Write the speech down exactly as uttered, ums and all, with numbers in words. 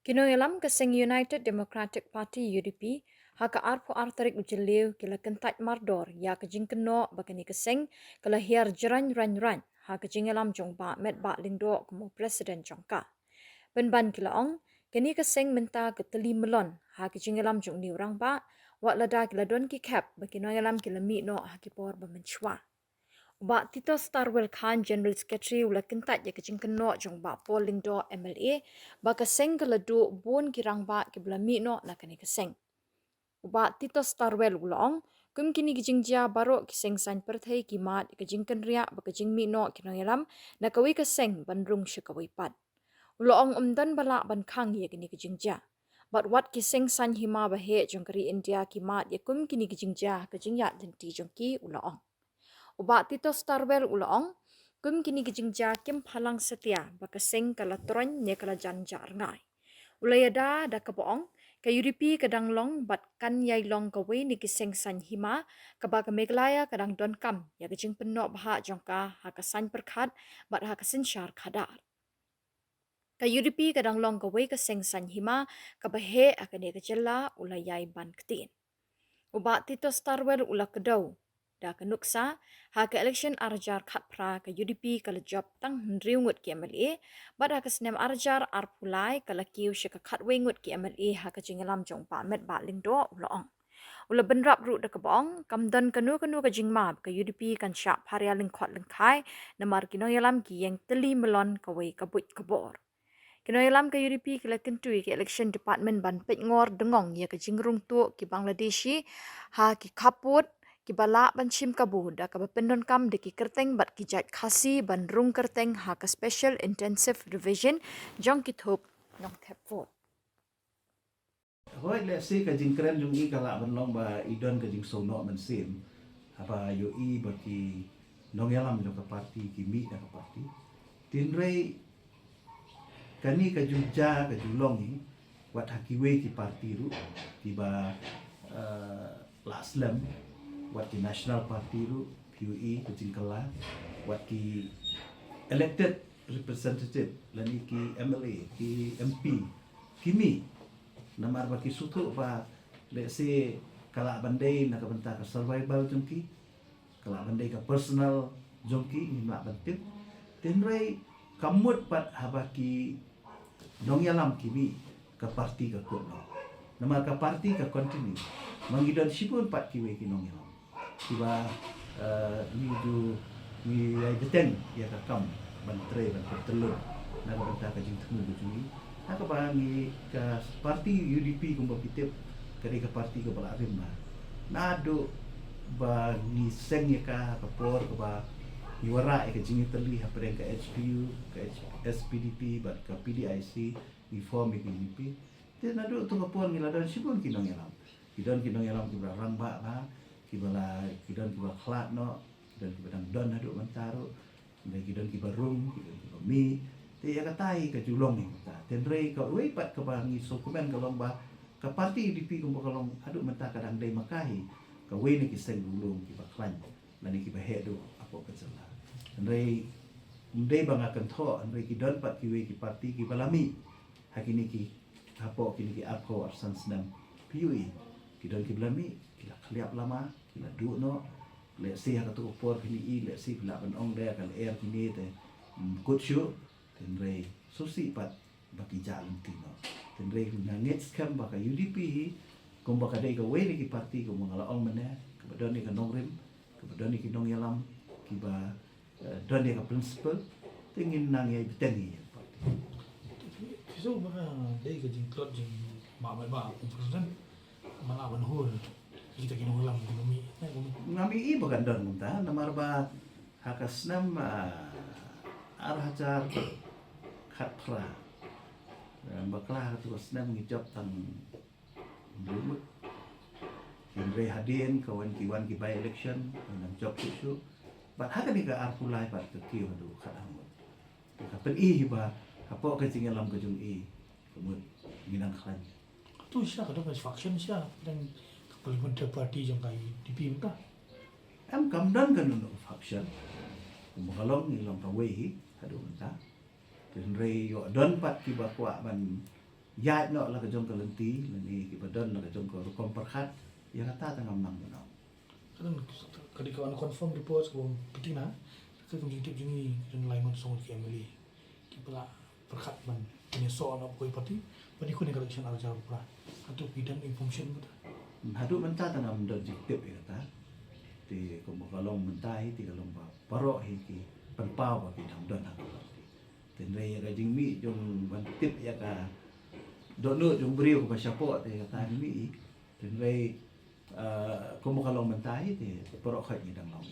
Ki nongïalam ka seng United Democratic Party, U D P, ha ka arphew ar tarik u Jylliew ki la kyntait mardor ïa ka jingkynnoh ba kane ka seng ka la hiar jraiñ raiñ raiñ ha ka jingïalam jong Bah Metbah Lyngdoh kum u President jong ka. Pynban ki la ong, kane ka seng mynta ka tylli myllon ha ka jingïalam jong une u rangbah, wat lada ki la don ki khep ba ki nongïalam ki la mih noh ha ki por ba mynshuwa. U Bah Tito Starwell Khan, General Secretary, u la kyntait ïa ka jingkynnoh jong Bah Paul Lyngdoh, M L A, ba ka seng ka la duh bun ki rangbah kiba la mih noh na kane ka seng. U Bah Tito Starwell u la ong, kum kine ki jingjia baroh ki seng saiñ pyrthei ki mad ïa ka jingkynriah ba ka jingmih noh ki nongïalam na kawei ka seng ban rung sha kawei pat. U la ong ym don ba lah ban khang ïa kine ki jingjia. Bad wat ki seng saiñ hima ba heh jong ka ri India ki mad ïa kum kine ki jingjia ha ka jingïaid lynti jong ki, u la ong. U Bah Tito Starwell u la ong, kum kine ki jingjia kim phalang satia ba ka seng ka la troiñ ne ka la jan jah rngai. U la ïada da kaba ong, ka U D P ka dang long bad kan ïai long kawei na ki seng saiñ hima kaba ka Meghalaya ka dang donkam ïa ka jingpynnoh bha jong ka ha ka saiñ pyrkhat bad ha ka synshar khadar. Ka U D P ka dang long kawei ka seng saiñ hima kaba heh ha kane ka jylla, u la ïai ban ktien. U Bah Tito Starwell u la kdew, da ka nuksa, ha ka election ar hajar khatphra ka U D P ka la jop tang hynriew ngut ki M L A, bad ha ka snem ar hajar arphew lai ka la kiew sha ka khatwei ngut ki M L A ha ka jingïalam jong Bah Metbah Lyngdoh, u la ong. U la bynrap ruh da kaba ong, kam don kano kano ka jingma ba ka U D P kan shah pharia lyngkhot lyngkhai, namar ki nongïalam ki ïeng tylli myllon kawei ka buit ka bor. Ki nongïalam ka U D P ki la kyntu ïa ka Election Department ban peit ngor dngong ïa ka jingrung tuh ki Bangladeshi ha ki khappud kiba lah ban shim kabu da kaba pyndonkam da ki kyrteng bad ki jait Khasi ban rung kyrteng ha ka Special Intensive Revision jong ki thup nongthep vote. Hooid, lehse ka jingkren jong i ka lah ban long ba i don ka jingsngewnoh mynsiem haba ïohi ba ki nongïalam jong ka party ki mih na ka party. Hynrei kane ka ju jia ka ju long hi, wat ha kiwei ki party ruh kiba, eh, la slem, wat ki National Party ruh phi ïohi ka jingkylla, wat ki elected representative lane ki M L A, ki M P, ki mih. Namar ba ki sngewthuh ba lehse ka lah ban dei na ka bynta ka survival jong ki, ka lah ban dei ka personal jong ki, ngim lah ban tip. Hynrei ka mut pat haba ki nongïalam ki mih, ka party ka kut noh. Namar ka party ka continue. Ma ngi don shibun pat kiwei ki nongïalam kiba, eh, ngi ju, ngi ïai bteng ïa ka kam ban trei ban pyntyllun na ka bynta ka jingthmu ka jong ngi. Ha kaba ngi, ka party U D P kumba phi tip, ka dei ka party kaba la rim bha. Naduh ba ngi seng ïa ka, ha ka por kaba ngi wanrah ïa ka jingïatylli hapdeng ka H P U, ka H-, S P D P bad ka P D I C, ngi form ïa ka U D P. Te naduh tu ka por ngi la don shibun ki nongïalam. Ki don ki nongïalam kiba la rangbah bha, kiba la, ki don kiba khlad noh, ki don kiba dang don haduh mynta ruh. Hynrei ki don kiba rung, ki don kiba mih. Te ïa kata hi ka ju long hi mynta. Hynrei kawei pat kaba ngi sngewkmen ka long ba ka party U D P kumba ka long haduh mynta ka dang dei ma ka hi kawei na ki seng lulung kiba khlaiñ lane kiba heh duh hapoh ka jylla. Hynrei ym dei ba nga kynthoh, hynrei ki don pat kiwei ki party kiba la mih ha kine ki, hapoh kine ki arphew arsan snem. Phi ïohi, ki don kiba la mih, ki la khlieh lama, ki la duh noh. Lehse ha katu ka por phin ïohi, lehse phi lah ban ong da ka lyer kine te, mm, kut shuh. Hynrei sngewsih pat ba ki jah lynti noh. Hynrei nga ngeit skhem ba ka U D P hi, kumba ka dei kawei na ki party kumba nga la ong mynne, kaba don ïa ka nongrim, kaba don ïa ki nongïalam kiba, eh, don ïa ka principle, te ngin nang ïai bteng ïa ka party. Phi sngew ba ka dei ka jingtlot jong Bah Metbah kum president, ba lah ban hur ïa kita ki nongïalam kumne? Ngam ïohi ba kan don kumta, namar ba ha ka snem, ah, ar hajar khatphra, eh, bakla ha katu ka snem ngi jop tang hynriew ngut. Hynrei hadien ka wan, ki wan ki by election, ngi nang jop shuh shuh. Bad ha kane ka arphew lai pat ka kiew haduh khatar ngut. Te ka pyni hi ba hapoh ka jingïalam ka jong i, ka mut ngi nang khlaiñ. Katu shisha ka don ka faction shisha, don ka parliamentary party jong ka U D P mynta. Em, kam don kano kano faction. Kumba ka long, ngi long kawei hi haduh mynta. Te hynrei ïoh don pat kiba kwah ban ïaid noh la ka jong ka lynti, lane kiba don la ka jong ka rukom pyrkhat, ïa kata te ngam nang ban ong. Ka don ka dei ka unconfirmed reports kaba pynthikna, ka kam jingtip jong ngi ka don lai man song ki M L A kiba la pyrkhat ban pynïasoh na kawei ka party ban ïakhun ïa ka election ar hajar arphew phra. Hato phi don information kata? Haduh mynta te ngam don jingtip ïa kata. Te kumba ka long mynta hi te ka long ba baroh hi ki pynpaw ba ki dang don ha ka party. Te hynrei ïa ka jingmih jong ban tip ïa ka dohnud jong briew kaba shapoh te kata hi mih hi. Te hynrei, ah, kumba ka long mynta hi te baroh khoit ngi dang long.